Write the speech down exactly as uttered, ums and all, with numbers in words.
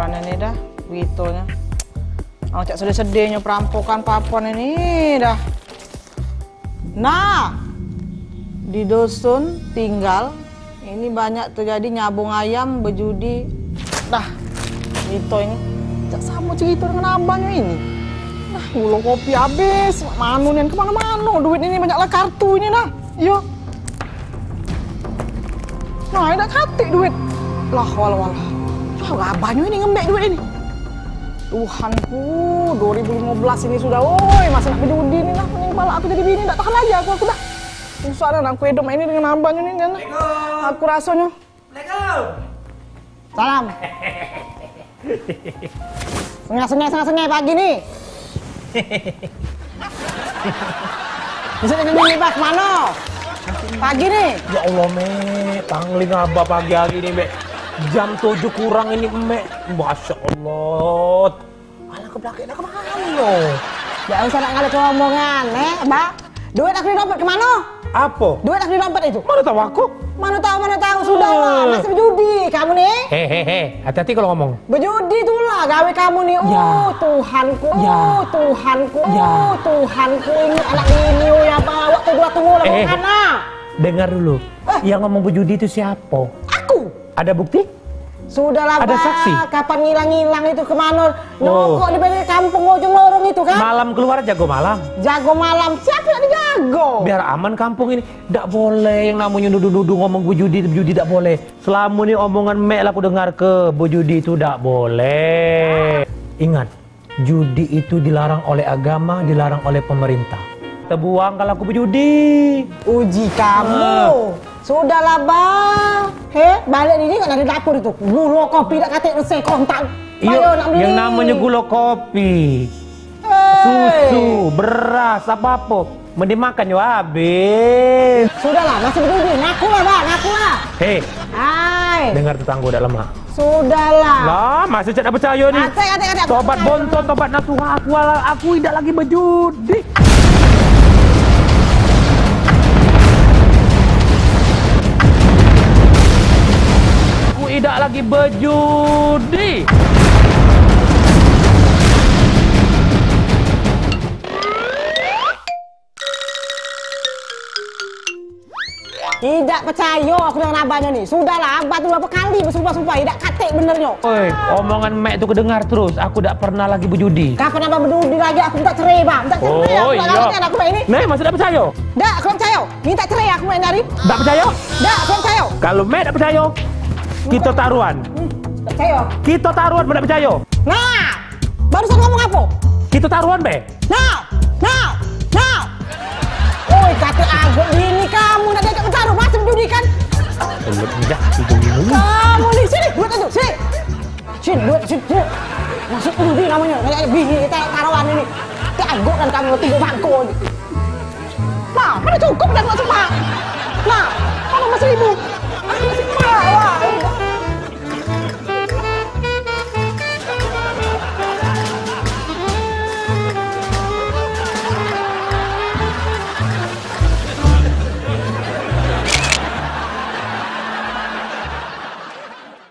Mana ni dah, Wito nya. Oh, cak sedih-sedihnyo perampokan papon ini dah. Nah, di dusun tinggal ini banyak terjadi nyabung ayam, bejudi. Dah, Wito ini. Cak samo cerito dengan abangnyo ini. Nah, gulo kopi habis, mak mano nian kemano-mano, duit ini banyak lah kartu ini nah. Yo. Nah, dak katik duit. Lah, walah, walah. Wah, abangnyo ini ngembek duit ini. Tuhanku, dua ribu lima belas ini sudah, oi, masih nak bejudi ni lah. Pening pala aku jadi bini, dak tahan lagi aku, aku dah. Susah dah, aku hidup ini dengan abangnyo ni, aku rasonyo. Assalamualaikum. Salam. Sengah-sengah, sengah-sengah pagi ni. Bisa dengan bebas mano? Pagi ni. Ya Allah, Mek. Pangling abah pagi hari ni, Mek. Jam tujuh kurang ini, Mek. Masya Allah. Alah, ke belakang dah kemano? Dak usah nak ngalih ke omongan, eh, Bang. Duit aku di dompet kemano? Apo? Duit aku di dompet itu. Mano tau aku? Mano tau, mano tau, sudahlah. Masih bejudi kamu ni. He, he, he. Hati-hati kalu ngomong. Bejudi tulah gawe kamu ni. Ya. Oh, Tuhanku, Ya. Tuhanku, Ya. Tuhanku, ini anak bini ya, Bang. Waktu dua tunggu lah, Eh, Bang, eh. Hana. Dengar dulu. Eh. Yang ngomong bejudi itu siapo? Aku. Ada bukti? Sudahlah, Ada Bang. Saksi? Kapan ngilang-ngilang itu kemano? Oh. Nyokok di balik kampung ujung lorong itu, kan? Malam keluar jago malam. Jago malam. Siapa nak dijago? Biar aman kampung ini. Dak boleh yang namonyo nuduh-nuduh ngomong bejudi, bejudi dak boleh. Selamo ni omongan Mek lah aku dengar ke, bejudi itu dak boleh. Ingat, judi itu dilarang oleh agama, dilarang oleh pemerintah. Tebuang kalu aku bejudi. Uji kamu. Ah. Sudahlah, Bang. He, balik ini kat dari dapur itu. Gulo kopi dak katik reseh kontak. Iyo, Payo nak beli. Yang namonyo gulo kopi. Hei. Susu, beras, apo-apo. Men dimakan yo habis. Sudahlah, masih bejudi. Ngakulah, Bang, ngakulah. Hei. Hai. Dengar tetanggo dak lemak. Sudahlah. Lah, masih cak dak percayo ni. Atek, atek, atek. Tobat bontot, tobat nasuha. Aku, aku idak lagi bejudi. Aku idak lagi bejudi. Idak percayo aku dengan abangnyo ni. Sudahlah, abah tu berapa kali besumpah-sumpah, idak katik benernyo. Oi, omongan mek tu kedengar terus. Aku dak pernah lagi bejudi. Kapan abah bejudi lagi? Aku minta cerai, Bang. Minta cerai. Oh, aku dak iyo. Kawin dengan aku mek ini. Nek, masih dak percayo? Dak, aku dak percayo. Minta cerai aku mek ini hari. Dak percayo? Dak, aku dak percayo. Kalu mek dak percayo, kito taruhan. Hmm, dak percayo. Kito taruhan, dak percayo. Nah, barusan ngomong apo? Kito taruhan be. Nah, nah, nah. Oi, kate agok bini kamu nak diajak betaruh, masih bejudi kan? Belum, dah, hidung ini. Kamu ni, sini, duit tu, sini. Sini, duit, sini, sini. Masuk judi namonyo, kayak bini kito taruhan ini. Kate agok kan kamu, tigo bangko ni. Nah, mano cukup dah duit semak. Nah, mano mas seribu? Aku masih semak, wah.